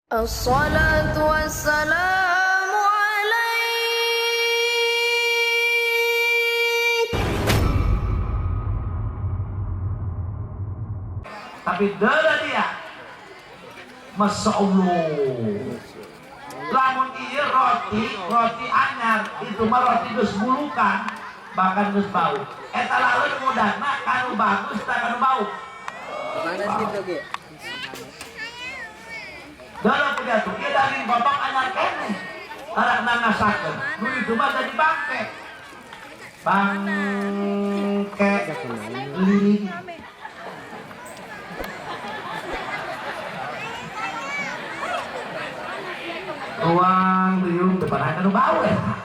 Assalatu wassalamu alaik. Tapi dada dia, Masya Allah. Lamun iya roti, roti anyar, itu mah roti geus bulukan, bahkan geus bau. Eta lamun mudana kanu bagus tak kanu bau. Mana sih tuh, Ge? Dalam pidato, ieu daging kotok anyar keneh. Tarak nangasakeun. Nu itu mah jadi bangke. Bangke lilin. Ruang liung depan anu bau eta.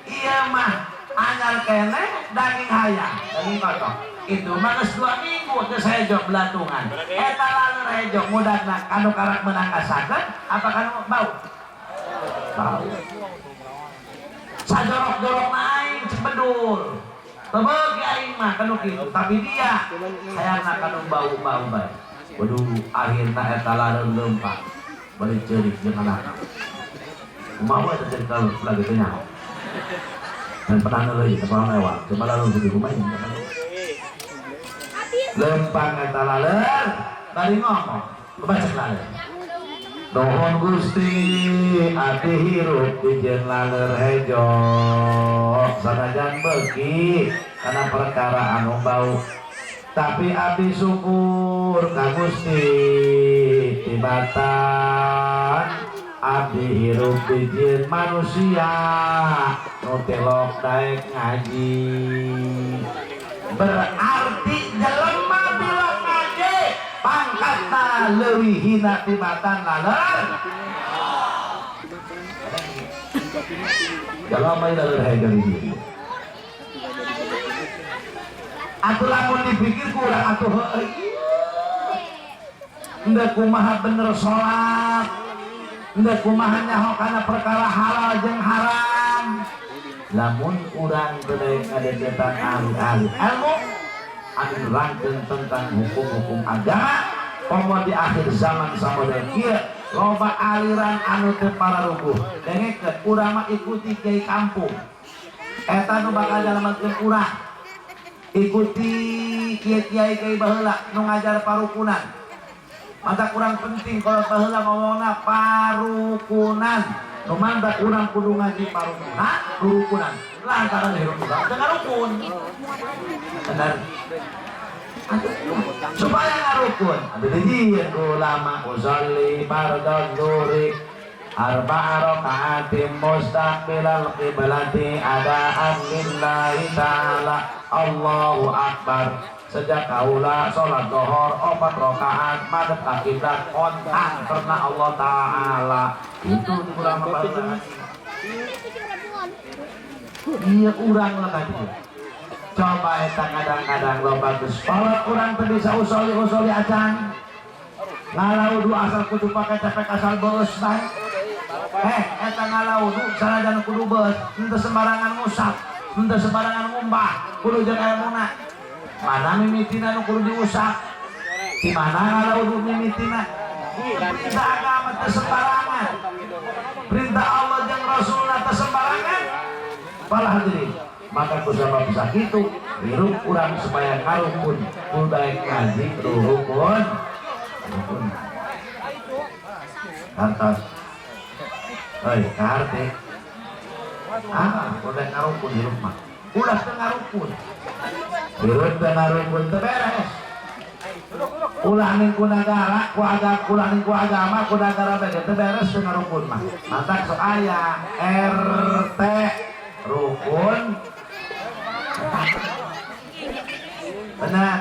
Iya mah anyar keneh daging hayam, daging kotok. Itu mah geus 2 minggu teu hejo belatungan. Eta laleur hejo mudagna kanu karak meunang ngasakeun apa kanu bau? Bau. Sajorok-jorokna aing cempedul. Teu beuki aing mah kanu kitu, tapi dia hayangna kanu bau-bau bae. Waduh, akhirna eta laleur leumpang. Bari ceurik jeung anak. Kumaha eta cerita lagi teh nyaho. Dan pernah neuleuh teh pernah lewat, cuma lalu jadi kumaha. Lempang eta laleur bari ngomong, kebaca laleur. Nuhun Gusti, ati hirup dijieun laleur hejo. Sanajan beuki kana perkara anu bau. Tapi abdi syukur ka Gusti tibatan abdi hirup dijieun manusia nu tilok daek ngaji. Berarti jelema tilok ngaji pangkatna leuwih hina tibatan laleur. Jelema laleur hejo di dieu. Atuh lamun dipikir kurang atuh heueuh. Henteu kumaha bener salat. Henteu kumaha nyaho kana perkara halal jeung haram. Lamun urang teu daek ngadeukeutan ahli-ahli ilmu anu nerangkeun tentang hukum-hukum agama, komo di akhir zaman samodel kieu loba aliran anu teu pararuguh. Dengekeun urang mah ikuti kiai kampung. Eta nu bakal nyalametkeun urang. Ikuti kiai-kiai kiai baheula nu ngajar parukunan. Mata kurang penting kalau baheula ngomongna parukunan. Nu mantap urang kudu ngaji parukunan, rukunan. Lantaran hirup urang teu ngarukun. Bener. Supaya ngarukun. Atuh dijieun ulama usolli fardhu dzuri arba'a raka'atin mustaqbilal qiblati ada'an lillahi ta'ala. Allahu akbar. Sejak kaula salat zuhur 4 rakaat madhep ka kiblat kontan karena Allah taala. Itu ulama baheula. Iya urang lah tadi. Coba eta kadang-kadang loba geus kolot urang teu bisa usoli-usoli acan. Ngalaudu asal kudu pake cepek asal beus bae. Eta ngalaudu sanajan kudu beus, henteu sembarangan ngusap, henteu sembarangan ngumbah, kudu jeung elmuna. Mana mimitina nu kudu diusap? Di mana ngalaudu mimitina? Perintah agama teu sembarangan. Perintah Allah jeung Rasulna teu sembarangan. Para hadirin, maka kusabab sakitu hirup urang supaya ngarukun kudu daek ngaji rukun. Rukun. Hartos. Hei, kaharti. Ah, kudu daek ngarukun hirup mah. Ulah teu ngarukun. Hirup teu ngarukun teu beres. Ulah ning ku nagara, ku agama, ulah ning ku agama, ku nagara bae teu beres teu ngarukun mah. Mantak sok aya RT rukun. Benar.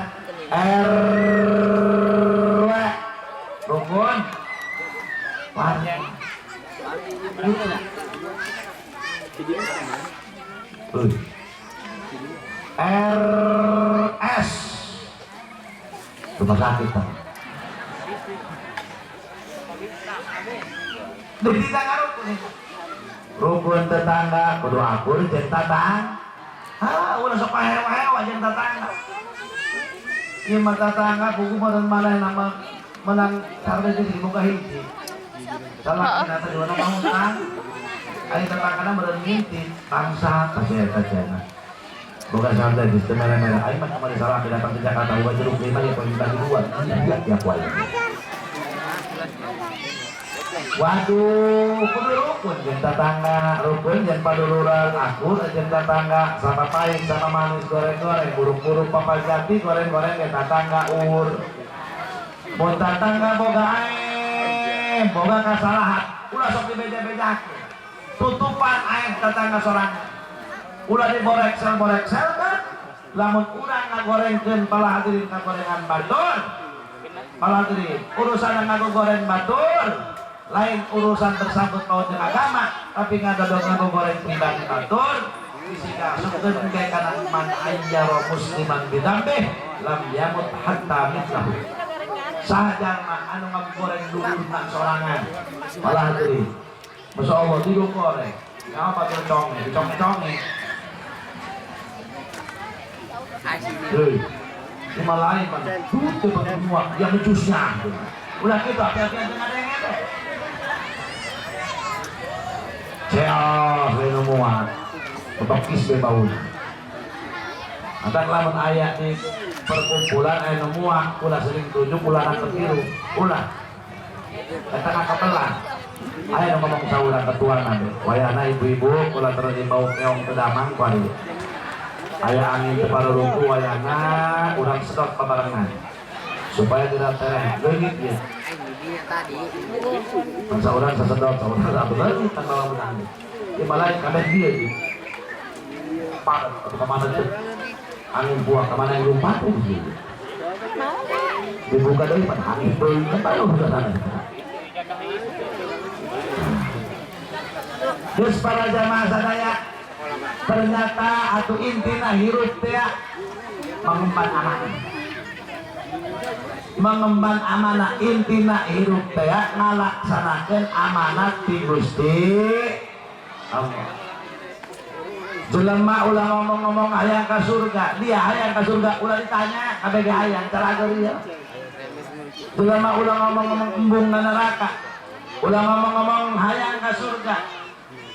RW rukun. Warga. RS rumah sakit. Berita ngarukun. Rukun tetangga kudu akur jeung tatangga. Ah, ulah sok pahewa-hewa jeung tetangga. Ieu mah tetangga kuku meureun manehna mah Menang sarde jadi boga hiji. Salah kita tadi mana mau hutang. Ari tetanggana meureun ngintip bangsa teh eta cenah. Boga sarde di merah-merah. Aing mah kamari salah datang ke Jakarta boga jeruk lima ya poin bagi dua. Iya tiap wae. Waduh, kudu rukun jeung tetangga, rukun jeung paduluran, akur jeung tetangga, sama pahit sama manis goreng-goreng, buruk-buruk papajati goreng-goreng ge tetangga ur. Mun tetangga boga aib, boga kasalahan, ulah sok dibeja-bejakeun. Tutupan aib tetangga sorangan. Ulah diboreksel-boreksel kan? Lamun urang ngagorengkeun pala hadirin kagorengan batur. Pala hadirin, urusan ngagoreng batur lain urusan bersangkut paut dengan agama, tapi ngadodok ngagoreng pribadi batur. Bisi kaasupkeun engke kana man ayyara musliman bidambih lam yamut hatta mithlahu. Saha jalma anu ngagoreng dulurna sorangan. Pala hadirin, Masya Allah digoreng. Nyawa batur conge, diconge-conge. Hei, cuma lain pan, tutup semua yang becusnya. Udah gitu, hati-hati aja nggak ada yang ngepek. Ceos, lain muat, bebekis be bau. Antang lamun aya di perkumpulan aya nu muak, ulah sering tunjuk, ulah nangkep tiru, ulah. Eta kakapelan. Aya nu ngomong saurang ketua nabe. Wayahna ibu-ibu ulah terus bau keong teu damang ku ari. Aya angin teu parurungku wayahna urang sedot pabarengan. Supaya tidak tereh leungit ieu. Bangsa urang sasedot saurang atuh leungit kan bawa menang. Ieu malah kabeh dieu ieu. Padat atau kemana tuh? Angin buah kemana yang lompat tuh gitu. Dibuka deui pan angin deui kan baru udah sana. Terus para jamaah sadaya ternyata atau intina hirup teh mengemban amanah. Mengemban amanah intina hirup teh ngalaksanakeun amanat ti Gusti Allah. Jelema ulah ngomong-ngomong hayang ka surga, dia hayang ka surga ulah ditanya kabeh ge hayang carager ieu. Jelema ulah ngomong-ngomong embung ka neraka, ulah ngomong-ngomong hayang ka surga,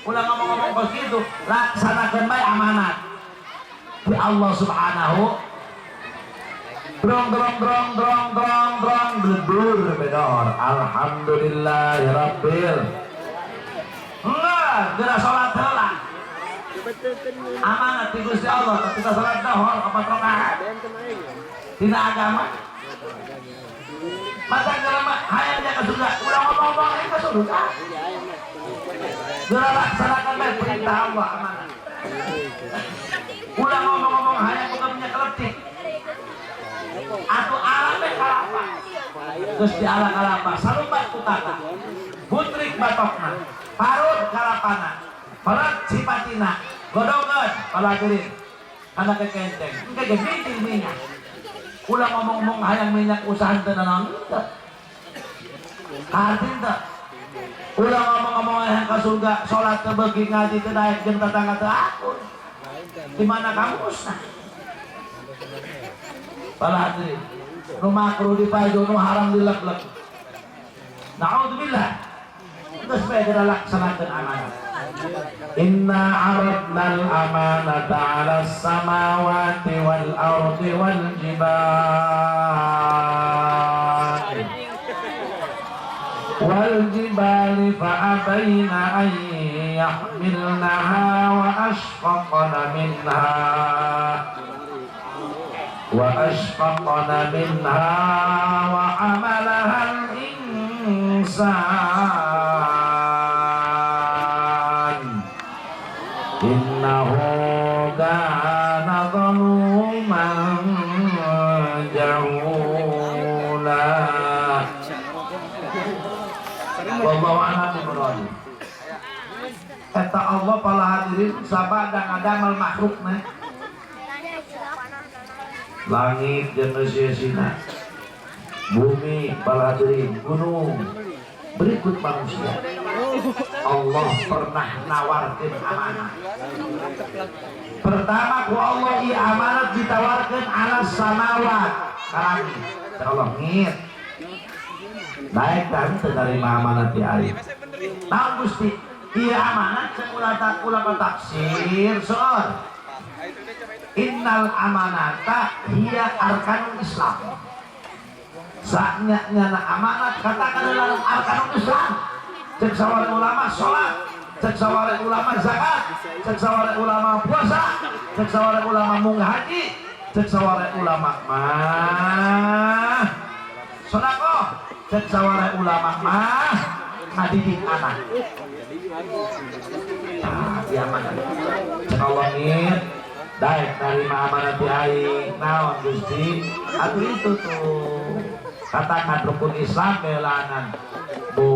ulah ngomong-ngomong kos kitu, laksanakeun bae amanat di Allah Subhanahu. Drong drong drong drong drong drong blebur bedor. Alhamdulillahirabbil. Enggak, geura salat heula. Amanat ti Gusti Allah ketika salat dohor opat rakaat. Tina agama. Mata jelema hayang dia ke surga, ulah ngomong-ngomong hayang ke surga. Geura laksanakan bae perintah Allah amanat. Ulah ngomong-ngomong hayang boga minyak keletik. Atau ala teh kalapa. Geus diala kalapa, salumbat kutata. Butrik batokna, parut kalapana, perat sipatina, godogeun palagerin. Kana kekenceng, engke ge bikin minyak. Ulah ngomong-ngomong hayang minyak usaha teu nanaon teu. Kaharti teu. Ulah ngomong-ngomong hayang ka surga, salat teu beuki ngaji teu daek jeung tetangga teu akur. Di mana kamusna? Para hadirin, nu makruh dipajo, nu haram dilek-lek. Na'udzubillah. Geus bae geura laksanakeun amanat. Inna aradna al-amanata 'ala as-samawati wal ardi wal jibal. Wal jibali fa'abaina an yahmilnaha wa ashfaqna minha. Wa ashfaqna minha wa 'amalaha al-insan. Innahu kana zaluman jahula. Wallahu a'lam bishawab. Eta Allah pala hadirin sabada ngadamel makhlukna. Langit jeung eusieusina, bumi pala hadirin, gunung, berikut manusia. Allah pernah nawarkeun amanah. Pertama ku Allah ieu amanat ditawarkeun ala samawat ka langit. Cek Allah ngit. Daek tah teu narima amanat ti aing. Naon Gusti? Ieu amanat cek ulah tak ulama tafsir soal innal amanata hiya arkanul Islam. Saatnya nyana amanat katakan dalam arkanul Islam. Cek saware ulama sholat, cek saware ulama zakat, cek saware ulama puasa, cek saware ulama mung haji, cek saware ulama mah sodakoh, cek saware ulama mah ngadidik anak. Nah, ieu amanat. Cek Allah ngir daek narima amanat ti aing. Naon Gusti? Atuh itu tuh katakan rukun Islam belanan. Bu,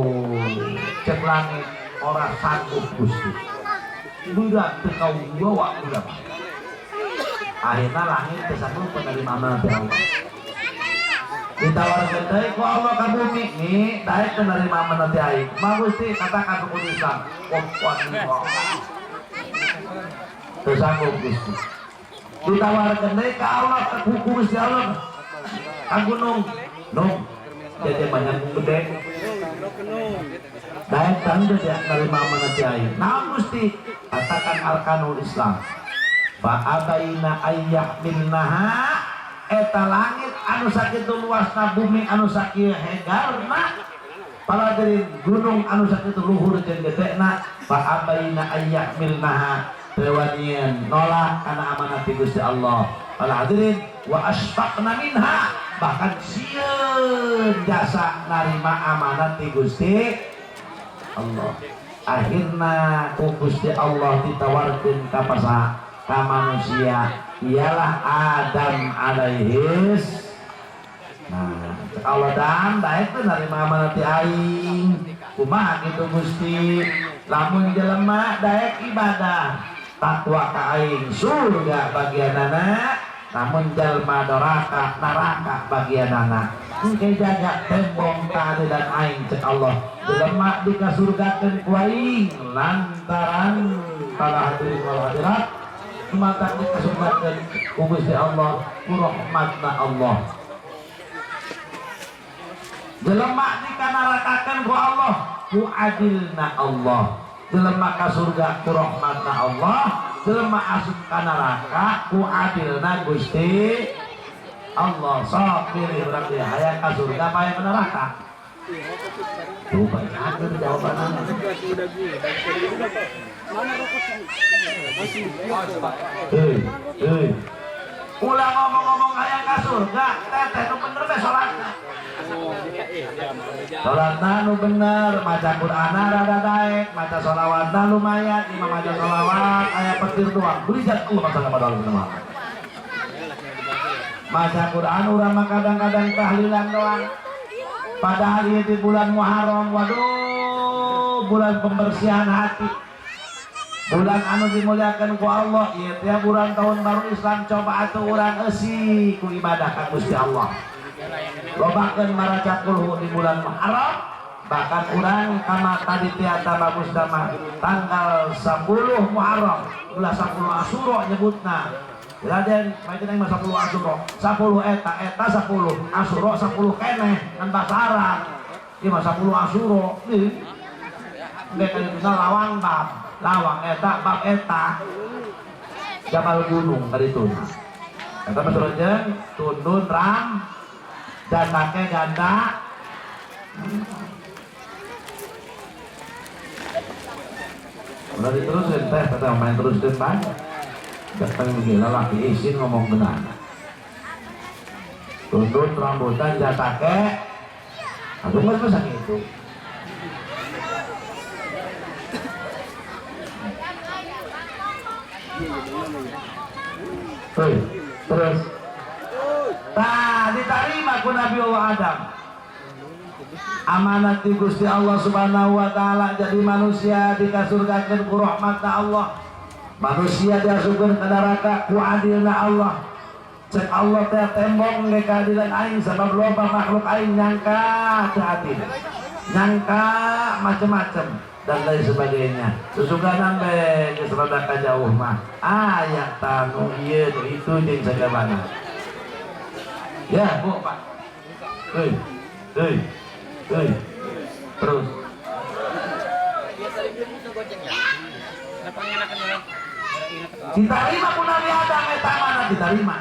cek langit ora sanggup Gusti. Budak teu kawawa budak. Akhirnya langit teu sanggup menerima amanat ti Allah. Ditawarkan deui ku Allah ka bumi, nih daek teu nerima amanat ti aing. Mah Gusti katakan rukun Islam. Wah, wah, teu sanggup Gusti. Ditawarkan deui ka Allah ka kuku Gusti Allah. Ka gunung. Nung, jadi banyak gede. Daek tanda dia nerima amanat ti aing. Naon Gusti? Katakan arkanul Islam. Fa abaina ayyahmilnaha eta langit anu sakitu luasna, bumi anu sakieu hegarna, para dari gunung anu sakitu luhur jeung gedena, fa abaina ayyahmilnaha teu wanian nolak kana amanat ti Gusti Allah. Para hadirin, wa asfaqna minha bahkan sieun jasa narima amanat ti Gusti Allah. Akhirna ku Gusti Allah ditawarkeun ka pasaha ka manusia, ialah Adam alaihis. Nah, cek Allah dan daek teu narima amanat ti aing. Kumaha kitu Gusti? Lamun jelema daek ibadah takwa ka aing surga bagianana, namun jalma doraka neraka bagianana. Engke jaga tembong keadilan aing cek Allah. Jelema dikasurgakeun ku aing lantaran para hadirin wal hadirat maka dikasurgakeun ku Gusti Allah ku rahmatna Allah. Jelema dikanarakakeun ku Allah ku adilna Allah. Jelema ka surga ku rahmatna Allah, jelema asup ka neraka ku adilna Gusti Allah. Sok pilih urang dia hayang ka surga apa hayang ka neraka? Tuh banyak jawabannya. Hei, hei. Ulah ngomong-ngomong hayang ka surga, teteh nu bener be salatna. Salatna nu bener, maca Qur'anna rada daek, maca sholawatna lumayan, imam maca sholawat aya petir doang. Berijat Allah maca pada Allah. Maca Qur'an urang mah kadang-kadang tahlilan doang. Padahal ieu di bulan Muharram, waduh, bulan pembersihan hati. Bulan anu dimuliakan ku Allah, ieu teh bulan tahun baru Islam, coba atuh urang eusi ku ibadah ka Gusti Allah. Lobakeun maraca kulhu di bulan Muharram, bahkan urang kama tadi tiata bagus mah tanggal 10 Muharram, ulah 10 Asyura nyebutna. Raden, main mah 10 Asyura, 10 eta, eta 10, Asyura 10 keneh, ngan bahasa Arab. Ieu mah 10 Asyura. Nih. Engke ka dituna lawang bab, lawang eta bab eta. Jabal gunung ka dituna. Eta mah terus tundun ram jatake ganda. Udah diterusin teh, kata main terusin banyak. Datang gila laki izin ngomong benar. Tundun rambutan jatake. Aku nggak bisa gitu. Hei, terus. Nah, diterima ku Nabi Allah Adam. Amanat di Gusti Allah Subhanahu wa taala jadi manusia dikasurgakeun ku rahmatna Allah. Manusia diasupkeun ka neraka ku adilna Allah. Cek Allah teh tembong ge keadilan aing sabab loba makhluk aing nyangka teu adil. Nyangka macem-macem dan lain sebagainya. Susuganan be geus rada kajauh mah. Aya tanu ieu nu itu jeung sagamana. Ya, Bu, Pak. Hei. Hei. Euy. Terus diterima ku Nabi Adam eta amanat diterima.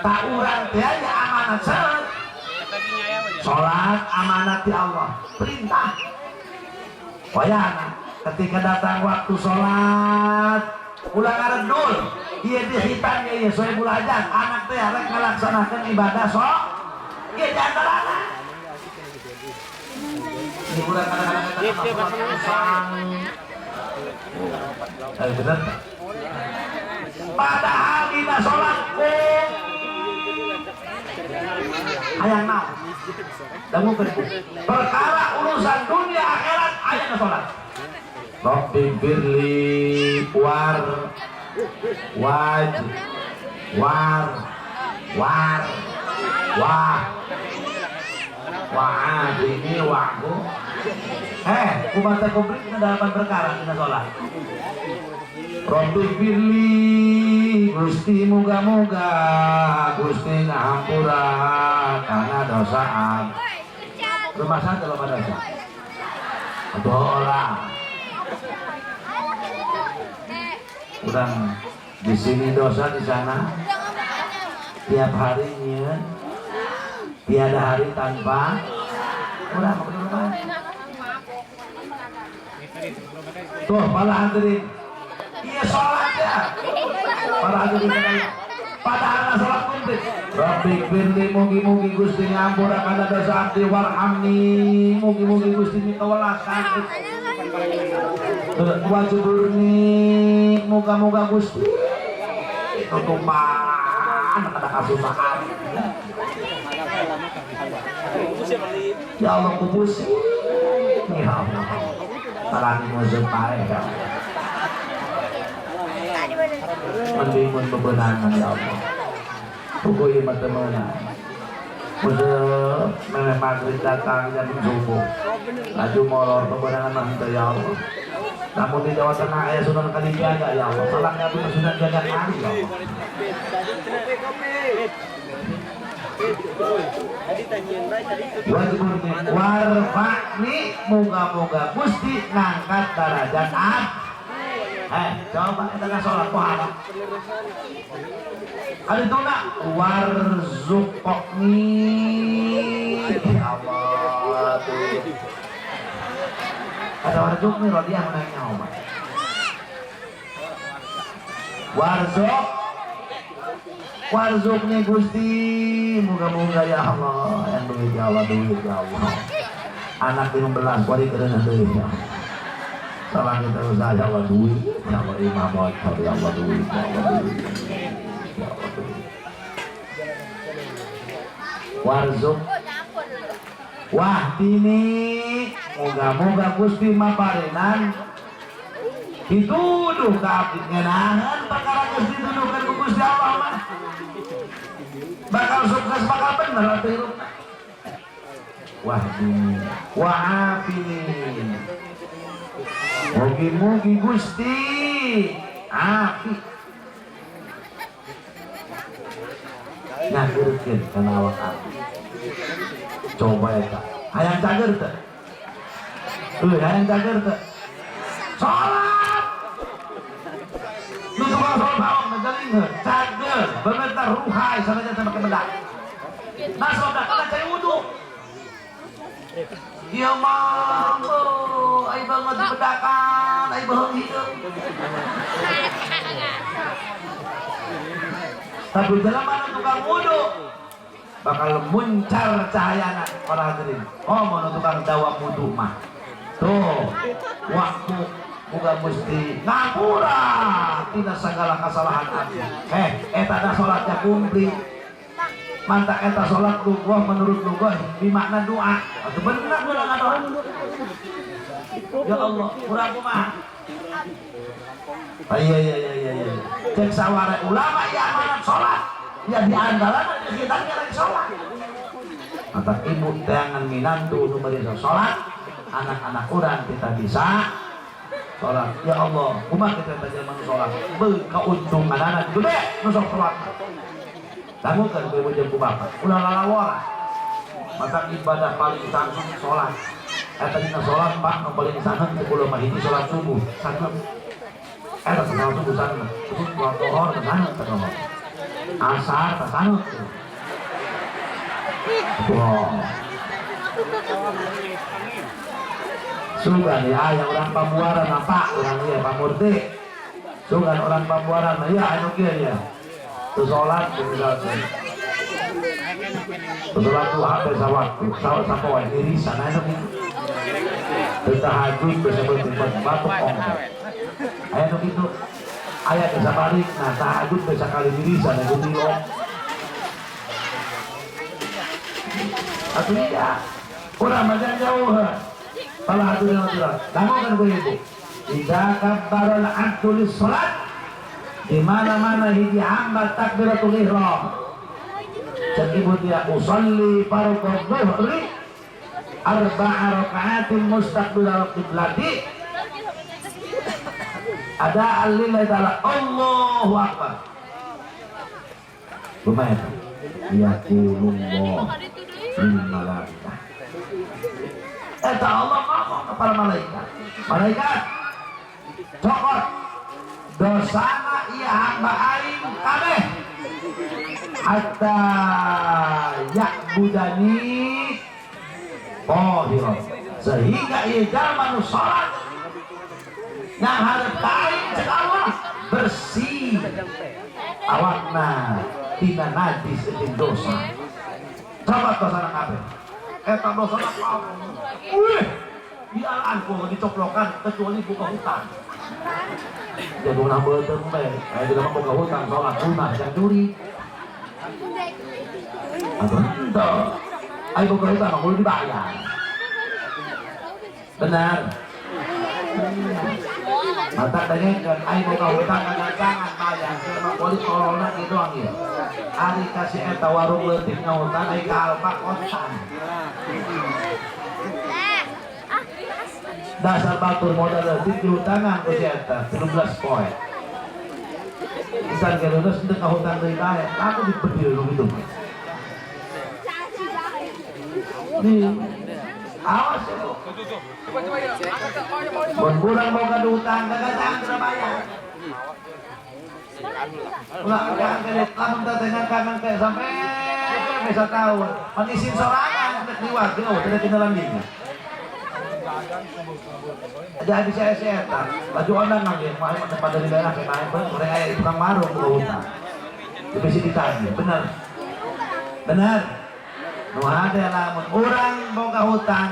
Tak urang teh aya amanat salat. Salat amanat di Allah, perintah. Wayahna ketika datang waktu salat ulah ngaredul, ieu dihitan ieu soebul hajat, anak teh rek ngalaksanakeun ibadah sok. Ieu di antarana. Ini urang kadang-kadang eta salat. Bener. Padahal dina salat hayang naon? Dangukeun ku. Perkara urusan dunia akhirat aya na salat. Rabbi firli war waj war war wah wa'adini wa'ku. Kumaha komplit delapan perkara dina salat. Rabbi firli Gusti muga-muga Gusti ngahampura kana dosa. Rumah sakit loba dosa. Atuh olah. Urang di sini dosa di sana. Tiap harinya tiada hari tanpa urang rumah. Tuh para hadirin. Iya sholat ya. Para hadirin padahal sholat komplit. Rabbi firli mugi-mugi Gusti ngampura kana dosa abdi warhamni mugi-mugi Gusti mikawelas wajiburni muga-muga Gusti tutupan kana kasusahan. Ya Allah ku pusing ya Allah. Talani musuh pae ya Allah. Mending mun bebenangan ya Allah. Puguh ieu mah teu meunang. Musuh memeh maghrib datang jam subuh. Laju molor bebenangan mah henteu ya Allah. Namun di Jawa Tengah aya Sunan Kalijaga ya Allah. Salah abdi mah Sunan Jaga Kali ya Allah. Wajibun warfa'ni muga-muga Gusti ngangkat darajat ab. Coba kita nggak sholat pahala. Ada tuna warzuqni ya Allah tuh. Ada warzuqni rodiah menangnya obat. Warzuq warzuqni Gusti muga-muga ya Allah yang duit ya Allah duit ya Allah. Anak 15 wali kerenah duit ya Allah. Salah kita usaha ya Allah duit ya Allah imam ya Allah duit ya Allah duit ya Allah duit. Warzuk wahdini moga-moga Gusti maparinan dituduh ka abdi ngenahan perkara Gusti tuduhkeun ku Gusti Allah mah bakal sukses bakal bener atuh hirupna. Wahdini wa'afini mugi-mugi Gusti api ngageurkeun kana awak abdi. Coba eta hayang cager teu? Euy hayang cager teu? Salat. Nu tukang salat baong ngajalingkeun cager bebentar ruhai sanajan teu make bedak. Nah sok kana cai wudu. Ieu mah ai banget dibedakan, ai beuheung hideung. Tapi jelema nu tukang wudu bakal muncar cahayana para hadirin. Oh mun tukang dawam wudu mah. Tuh, waktu muga Gusti ngapura tina sagala kasalahan abdi. Eta da salatnya komplit. Mantak eta salat lughah menurut lughah bimakna doa. Atuh bener urang ngadoa. Ya Allah, urang kumaha? Iya iya iya iya. Cek saware ulama ya amanat salat. Ya di antarana di sekitarnya lagi salat. Mantak ibu teangan minantu nu bari salat, anak-anak urang kita bisa salat. Ya Allah, kumaha kita teh jelema nu salat? Beuh kauntunganana gede nu sok salat. Dangukeun ku ibu jeung ku bapak. Ulah lalawora. Maka ibadah paling sangat sholat. Eta dina sholat, Pak, nu paling sangat teh kula mah hiji sholat subuh. Sangat. Eta sholat subuh sangat. Terus sholat zuhur teh sangat teh kalau. Asar teh sangat. Wah. Sugan ya aya orang Pabuaran apa orang ieu Pamurti. Sugan orang Pabuaran mah ya anu kieu ya. Teu salat teu misalkan. Teu salat duha teh sawaktu, salat sapoe irisan anu kitu. Teu tahajud teu sabeuteuh batuk ongkok. Aya nu kitu. Aya geus sabalikna tahajud teh sakali irisan anu tilong. Atuh iya. Urang mah jangan jauh. Salah satu yang aturan. Dangukan ku ibu. Idza kabbaral abdu lis-shalat, di mana-mana hiji hamba takbiratul ihram. Cek ibu dia usalli fardhu dhuhri arba'a raka'atin mustaqbilal qiblati. Ada lillahi ta'ala Allahu akbar. Lumayan. Yaqulullah lil malaikah. Eta Allah ngomong ke para malaikat. Malaikat, cokot dosana ieu hamba aing kabeh hatta ya'budani qahiran, sehingga ieu jalma nu salat nyaharep ka aing, cek Allah, bersih awakna tina najis jeung dosa. Cokot dosana kabeh. Eta dosana kabeh. Wih, dialaan ku dicoplokan kecuali buka hutang. Jago nambah tempe, kayak di dalam buka hutang, sholat sunah, jangan curi. Atau ente, ayo buka hutang, aku dibayar. Benar. Mata dengekeun, ayo buka hutang, kagak bayar. Sama polis corona gitu angin. Ari kasih eta warung leutik ngahutang, ayo ke Alfa kontan. Dasar batur modal leutik dihutangan ku si eta 13 poe. Isan ge lulus teu kahutang deui bae, aku dibedil nu kitu. Nih, awas ya, Bu. Mun kurang boga hutang, kagak teu bayar. Ulah kagak lamun teh kangen teh sampai bisa tahun. Pan isin sorangan teh liwat geus teh kenalan dinya. Jadi saya eta, baju ondang lagi, main tempat dari daerah kayak main bener, mereka aya tukang warung ke hutang. Itu bisa ditagih, bener. Bener. Nu hade lamun urang boga hutang,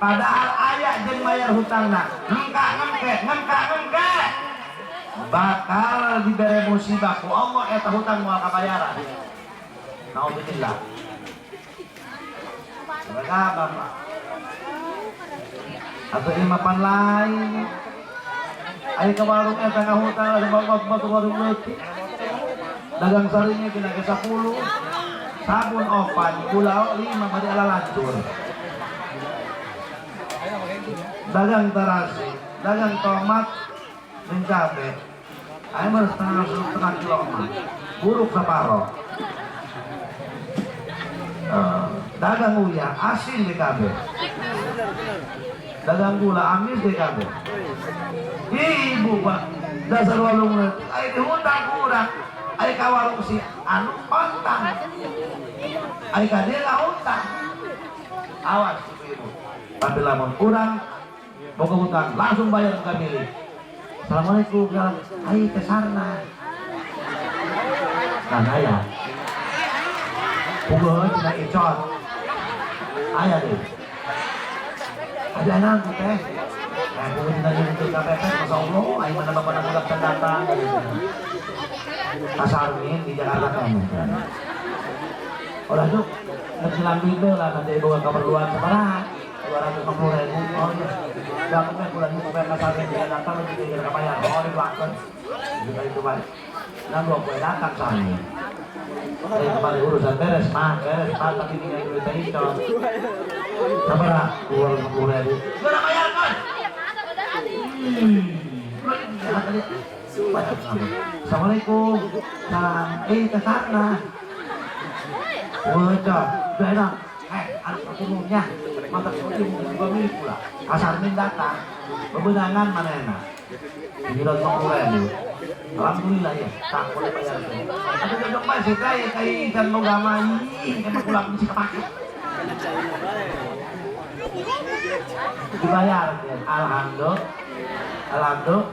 padahal aya jeung bayar hutangna, ngengka ngengke, ngengka ngengke. Bakal dibere musibah ku Allah eta hutang moal kabayaran. Naudzubillah. Mereka bapak atau ini mapan lain. Ayo ke warung eta ngahutang ada bawa ke warung leutik. Dagang sarinya kena ke 10. Sabun opan, gula 5 bade ala lancur. Dagang terasi, dagang tomat, jeung cabe. Ayo baru setengah kilo mah. Buruk separo. Dagang uyah asin DKB. Dagang gula amis DKB. Ibu pak, dasar warung leutik, ayo dihutang kurang. Ayo ka warung si anu kontang. Ayo ka dia ngahutang. Awas ibu-ibu. Tapi lamun kurang boga hutang langsung bayar ke milik. Assalamualaikum, ayo ke sana. Nah, aya. Puguh cenah icot. Aya deh. Ada anak teh. Puguh cenah jeung teu KPP, Masya Allah, ayo mana bapak budak can datang. Pasarmin di Jakarta kan. Ulah tuh, nggak silambi teh lah, nanti boga keperluan sabaraha? 250.000. Oh iya. Dah aku mah bulan ini bayar pasarmin dia datang lagi dia kira bayar. Oh dilakukan. Kita itu baik. Nah, dua poe datang sarmin. Dari kemarin urusan beres mah, beres mah, tapi tinggal duit teh itu. Sabaraha? 250.000. Sudah bayar kan? Assalamualaikum. Salam. Ke sana. Wah, udah enak. Ada Atuh nya mantap ieu juga milik pula. Kasarmin datang. Bebenangan manehna. Giliran 50.000. Alhamdulillah ya, tak boleh bayar teh. Atuh cocok mah sih kai kai kan boga mah ih kan pulang bisa kepake. Dibayar ya. Alhamdulillah. Alhamdulillah.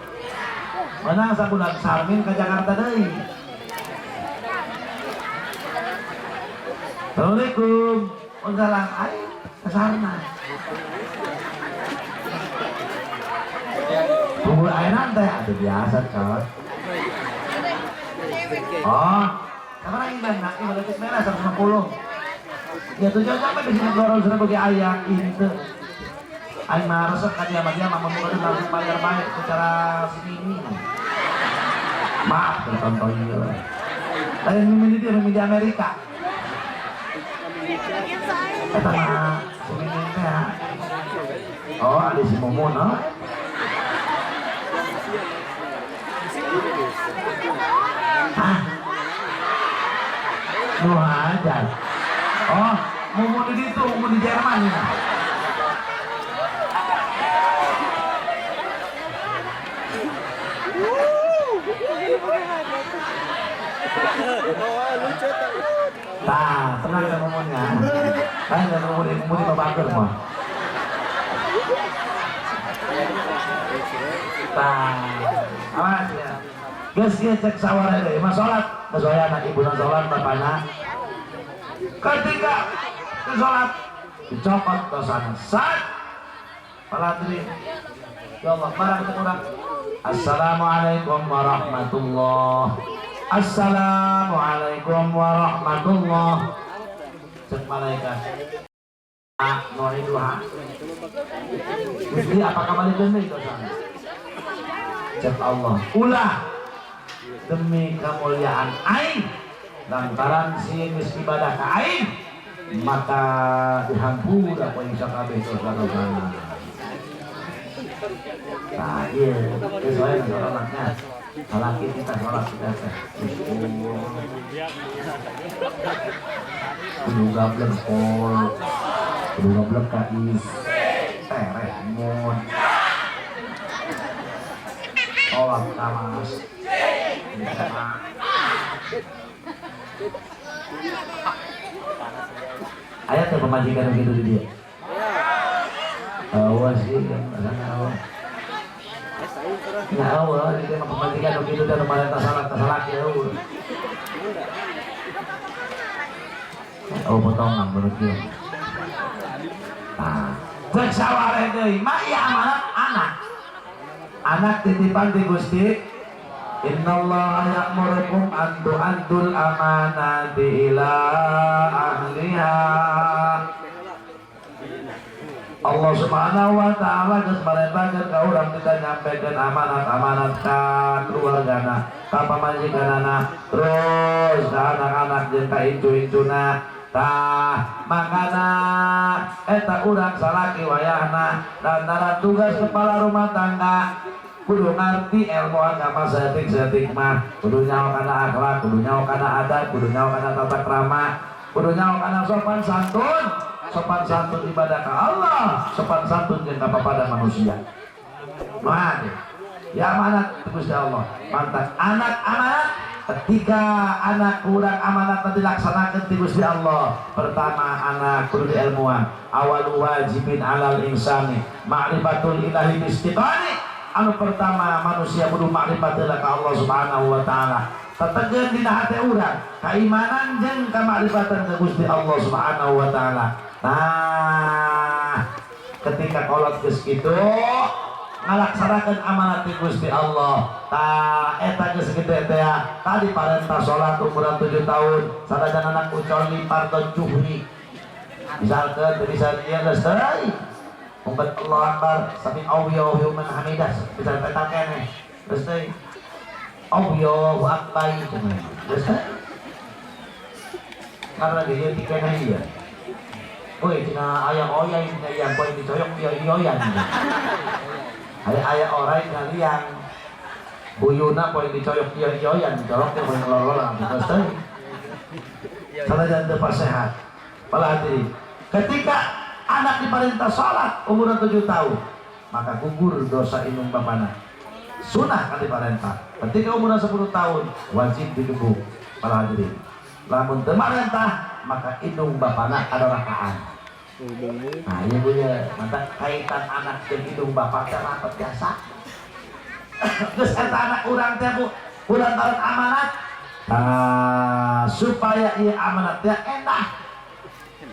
Menang sabulan Sarmin ke Jakarta deui. Assalamualaikum. Waalaikumsalam. Ayo ke sana. Bubur ayam teh ada biasa cot. Oh, sama lagi mana? Ini berarti merah 150. Ya tujuh sampai di sini dorong sudah bagi ayah itu. Aing mah resep ka dia mah dia mah mau langsung bayar baik secara sini. Maaf tertonton ieu. Lain mimpi dia mimpi di Amerika. Eta mah si Mimin teh ya. Oh, ada si Mumun, oh. Hah? Nu ajar. Oh, Mumun di situ, Mumun di Jerman ya. Tah, tenang kan Mumunnya. Lain kan Mumun, Mumun di babaker mah. Tah, awas ya. Geus ieu cek sawara deui, mah salat, geus wae anak ibu salat bapana. Ketika ke salat dicopot dosana. Sat. Paladri. Ya Allah, barang urang. Assalamualaikum warahmatullah. Assalamualaikum warahmatullah. Cek malaikat. Ah, duha. Gusti apa kabar deui dosana? Cek Allah. Ulah demi kemuliaan aing lantaran si geus ibadah ka aing maka dihampura ku aing sakabeh dosa-dosana. Nah, iya, geus wae salatnya. Salaki kita salat kita teh. Kudu gablek pol. Kudu gablek ka is. Tereh mun. Salat kamas. Aya teh pamajikan gitu di dia. Awas sih, rasanya awas. Ya Allah, di dia mah pamajikan gitu dan marenta salat ka salaki eueuh. Oh, potongan menurut dia. Nah, cek saware deui, mah ieu amanat anak. Anak titipan di Gusti. Innallaha ya'murukum an tu'addul amanati ila ahliha. Allah Subhanahu wa taala geus marentahkeun ka urang kita nyampekeun amanat-amanat ka keluargana, ka pamajikanana, terus ka anak-anak jeung ka incu-incuna. Tah, makana eta urang salaki wayahna lantaran tugas kepala rumah tangga kudu ngerti ilmu agama saeutik-saeutik mah, kudu nyaho kana akhlak, kudu nyaho kana adab, kudu nyaho kana tata krama, kudu nyaho kana sopan santun, sopan santun ibadah ka Allah, sopan santun jeung ka papada manusia. Nah, ya amanat Gusti Allah. Mantap anak amanat. Ketika anak kurang amanat dilaksanakan di Gusti Allah. Pertama anak kudu diilmuan. Awal wajibin alal insani ma'rifatul ilahi bistiqani. Anu pertama manusia kudu makrifat heula ka Allah Subhanahu wa taala. Tetegeun dina hate urang keimanan jeung kamakrifatan ka Gusti Allah Subhanahu wa taala. Nah, ketika kolot geus kitu ngalaksanakeun amanat ti Gusti Allah. Tah eta geus gede teh tadi parentah salat umuran 7 tahun sanajan anak ucol lipar juhri. Misalkan teu bisa dia geus teuing. Ungkat Allah Akbar sami Allahu liman hamidah bisa petak keneh. Geus teuing. Allahu Akbar cenah. Geus teuing. Karena dia tikeneh ieu. Woi, cenah aya oyai cenah yang poe dicoyok ieu ioyan. Aya aya orai cenah liang. Buyuna poe dicoyok ieu ioyan, dicolok teh poe ngelolola geus teuing. Sanajan teu sehat. Pala hadirin. Ketika anak diperintah sholat umur 7 tahun, maka gugur dosa indung bapana. Sunnah kan diperintah. Ketika umur 10 tahun wajib digebuk para hadirin. Lamun teu marentah maka indung bapana ada rakaan. Nah, iya Bu ya, mantap kaitan anak jeung indung bapak teh rapat biasa. Geus eta anak urang teh Bu, kulantaran amanat. Nah, supaya ieu amanat teh enak,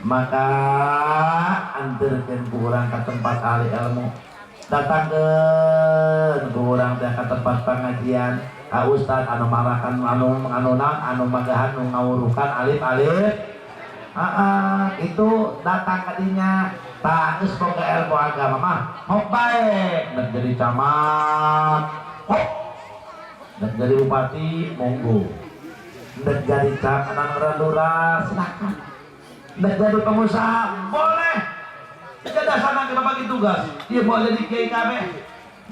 maka anterkeun ku urang ka tempat ahli ilmu. Datangkeun ku urang teh ka tempat pengajian, ka ustad anu marakan anu anu naon anu magahan nu ngawurukan alif-alif. Ah, itu datang ka dinya. Tah geus boga ilmu agama mah hop bae, nek jadi camat hop, nek jadi bupati monggo, nek jadi camat lurah silakan, nek jadi pengusaha boleh. Tidak dasarnya kita bagi tugas dia mau jadi kiai kabeh,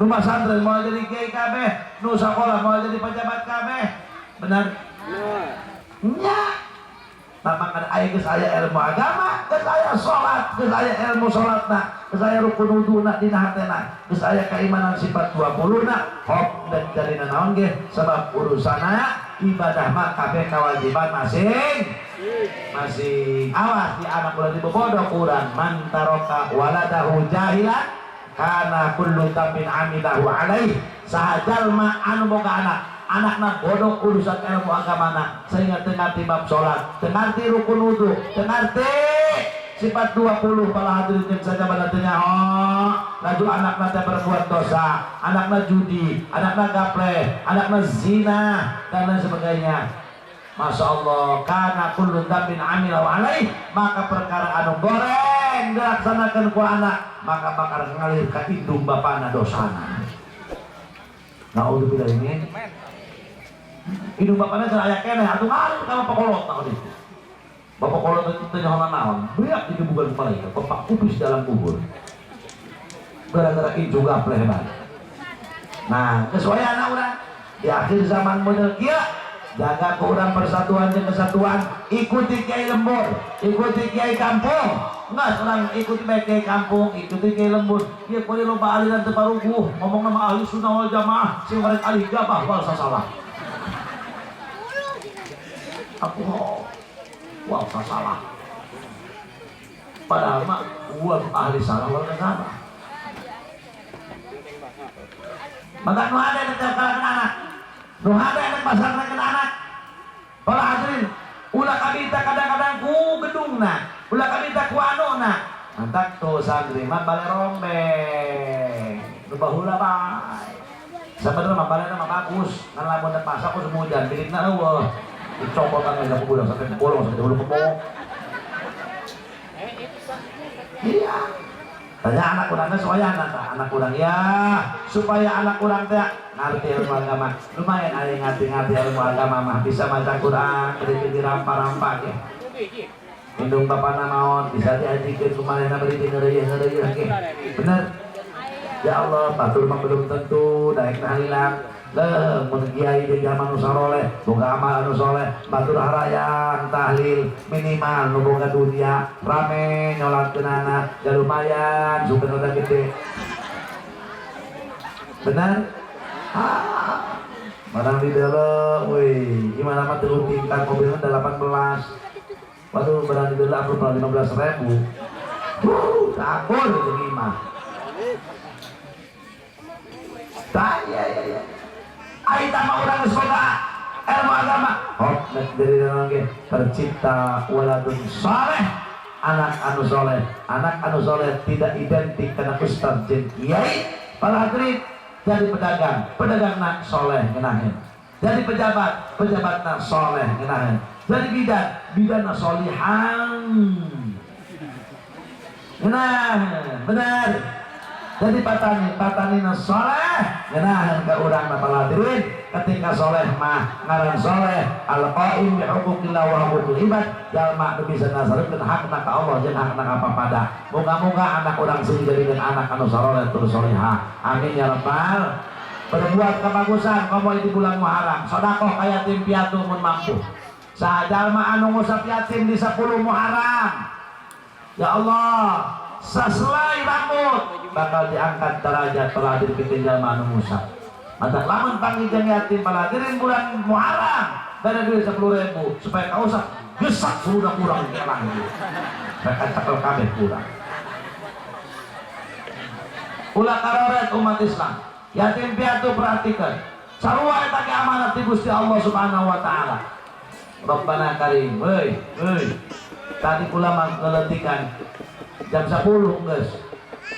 nu masantren mau jadi kiai kabeh, nu sekolah mau jadi pejabat kabeh, benar nya. Kan aya geus aya ilmu agama, geus aya salat, geus aya ilmu salatna, geus aya rukun wuduna dina hatena, geus aya keimanan sifat 20 na, hop dan jadi naon ge sebab urusanna ibadah mah kabeh kewajiban masing masing. Awas di anak ulah dibobodo kurang man taraka waladahu jahilan kana kullu dzambin amilahu alaih. Saha jalma anu boga anak, anakna bodoh urusan ilmu agamana sehingga teu ngarti bab salat, teu ngarti rukun wudu, teu ngarti sifat 20, para hadirin yang saja pada teu nyaho, laju anakna teh berbuat dosa, anakna judi, anakna gaple, anakna zina dan lain sebagainya. Masya Allah, karena kullu dzambin amilahu alaih, maka perkara anu goreng dilaksanakan ku anak, maka bakal ngalir ka indung bapana dosana. Naudzubillah ini. Indung bapana can aya keneh atuh ngalir ka bapak kolot nah itu. Bapak kolot itu teu nyaho naon, beak digebukan malaikat, bapak kupis dalam kubur. Gara-gara incu gapleh hebat. Nah, kesuai anak urang di akhir zaman model kieu, jaga ke urang persatuan dan kesatuan, ikuti kiai lembur, ikuti kiai kampung. Enggak, orang ikuti baik kiai kampung, ikuti kiai lembur. Ieu kuari loba aliran teu paruguh, ngomong nama ahli sunnah wal jamaah, sing rek ahli gabah wal sasalah. Aku wal sasalah. Padahal mah gua ahli salah wal salah. Maka nu ada yang kalangan anak, nu ada yang pasar anak. Para hadirin, ulah kabita kadang-kadang ku gedungna, ulah kabita ku anuna. Mantak tuh santri mah bale rombeng, nu baheula bae. Sabenerna mah balena mah bagus, ngan lamun pasak ku semujan, bilikna eueuh. Dicopotan aja ku budak sampai bolong sampai hulu kebong. Iya. Tanya anak urangnya supaya anak urang ya, supaya anak urang teh ngerti ilmu agama. Lumayan ada yang ngerti-ngerti ilmu agama mah bisa maca Quran, beri rampa-rampa ya. Indung bapana maot bisa diajikeun kumanehna beri ngeureuyeuh-ngeureuyeuh ge. Bener? Ya Allah, batur mah belum tentu daek hilang. Leuh, mun kiai di zaman nu saroleh, boga amal anu soleh, batur harayang tahlil minimal nu boga dunia, rame nyolatkeunana, ya lumayan sugan udah gede. Benar? Ah, barang di dalam, wih, gimana mah telu tingkat mobilnya 18. Waduh, barang di dalam aku 15 ribu. Takut itu gimana? Tak, ya, ya, ya. Aita mah urang geus boga ilmu agama. Hop, dari dalam ge tercipta waladun saleh, anak anu soleh. Anak anu soleh tidak identik karena ustaz jeung kiai. Para hadirin, jadi pedagang, pedagang nak soleh ngenahin. Jadi pejabat, pejabat nak soleh ngenahin. Jadi bidan, bidan nak solihan. Nah, benar. Jadi patani, patani na soleh, ngenahan ke urang na hadirin. Ketika soleh mah ngaran soleh, al-qaim bi huquqillah wa huquqil ibad, jalma nu bisa nasarkeun hakna ka Allah jeung hakna ka papada. Moga-moga anak urang sing jadikeun anak anu soleh tur solehah. Amin ya rabbal. Berbuat kebagusan komo di bulan Muharram, sedekah ka yatim piatu mun mampu. Saha jalma anu ngusap yatim di 10 Muharram, Ya Allah, saselai rambut bakal diangkat derajat peladir pikeun jalma anu ngusap. Mata lamun panggil jeung yatim paladirin bulan Muharram bere duit 10.000 supaya kausap gesak sudah kurang kelang gitu. Mereka cekel kabeh kurang. Ulah karoret umat Islam. Yatim piatu perhatikan. Sarua eta ge amanat ti Gusti Allah Subhanahu wa taala. Rabbana karim. Heuy, heuy. Tadi kula ngeletikan jam 10 geus.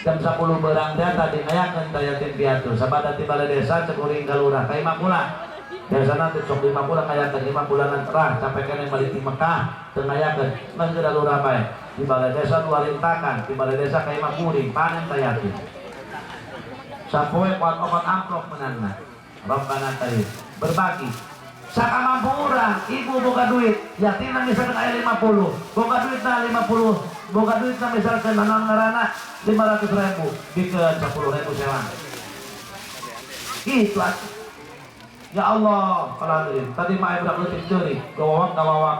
Jam 10 berang teh tadi ngayakeun ka yatim piatu. Sabada ti balai desa cek kuring ka lurah ka imah kula. Biasana teh sok 5 bulan ngayakeun 5 bulanan terang sampai keneh balik di Mekah teu ngayakeun. Geus geura lurah bae. Di balai desa dua rintakan, di balai desa ka imah kuring panen ta yatim. Sapoe kuat opat amplop menangna. Rabbana karim. Berbagi. Sakamampu urang, ibu boga duit, yatim misalkan aya 50, boga duit na 50, boga duit na misalkan naon ngaranna 500.000, bikeun 10.000 sewang. Gitu atuh. Ya Allah, kalau hadirin, tadi mah aya budak leutik ceurik, gawawak gawawak.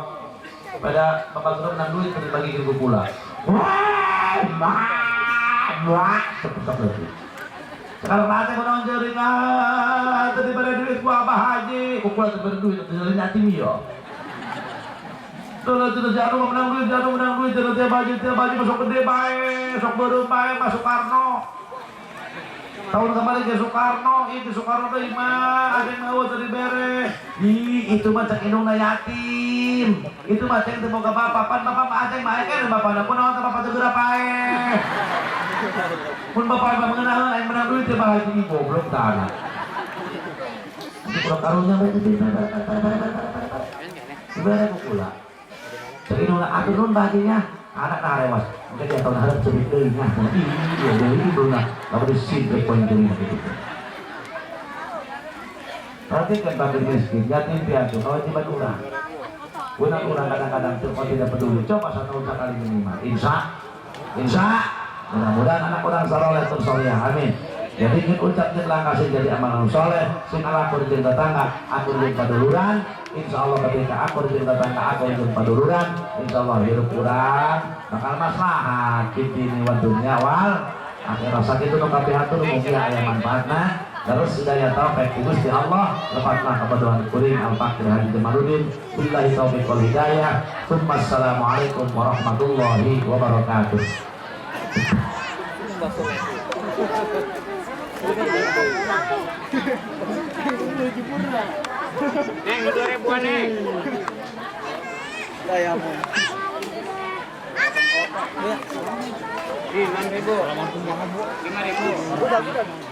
Pada bakal terus menang duit dibagi ke pula. Wah, wah, wah, cepet leutik. Sekarang nanti kau naon ceurik, ah, tadi pada duit gua Abah Haji, kok kula teu bere duit, teu jadi yatim ya. Tuh, tuh, jarum menang duit, jarum menang duit, jarum tiap baju masuk gede bae, sok beureum bae, masuk Soekarno. Tahun kemarin ke Soekarno, itu Soekarno teh mah ada yang mau tadi bere. Ih, itu mah cek indungna yatim. Itu mah cek teu boga bapak, pan bapak mah aceng mah kan bapakna pun naon teh bapak teu geura paeh. Mun bapak mah mengenaheun aing menang duit teh Bah Haji goblok tah anak. Itu kurang karunya bae teh bare bare bare bare bare bare. Dibere ku kula. Cek indungna atur nuhun Bah Hajinya. Anak nah rewas. Mungkin dia tahun harap ceurik deui nya. Ih, iya deui indungna. Lamun disidrek poin deui gitu. Perhatikan fakir miskin, yatim piatu, kewajiban urang. Urang urang kadang-kadang tuh kau tidak peduli. Coba satu tahun sekali minimal. Insya, insya. Mudah-mudahan anak urang soleh terus soleh. Amin. Jadi ingin ucap jeung kasih jadi amalan soleh, sing akur jeung tetangga, akur jeung paduluran. Insya Allah ketika akur jeung tetangga, akur jeung paduluran, insya Allah hidup urang bakal maslahat fid dini wa dunya wal akhirat. Sakitu nu kapihatur mugi aya manfaatna. Terus hidayah taufik ti Gusti Allah, lepatlah kabodohan kuring Al-Fakir Haji Jamaluddin. Billahi taufiq wal hidayah. Assalamualaikum warahmatullahi wabarakatuh. Neng, 2.000-an, Neng. Ya, ya, Nih, 6.000. 5.000.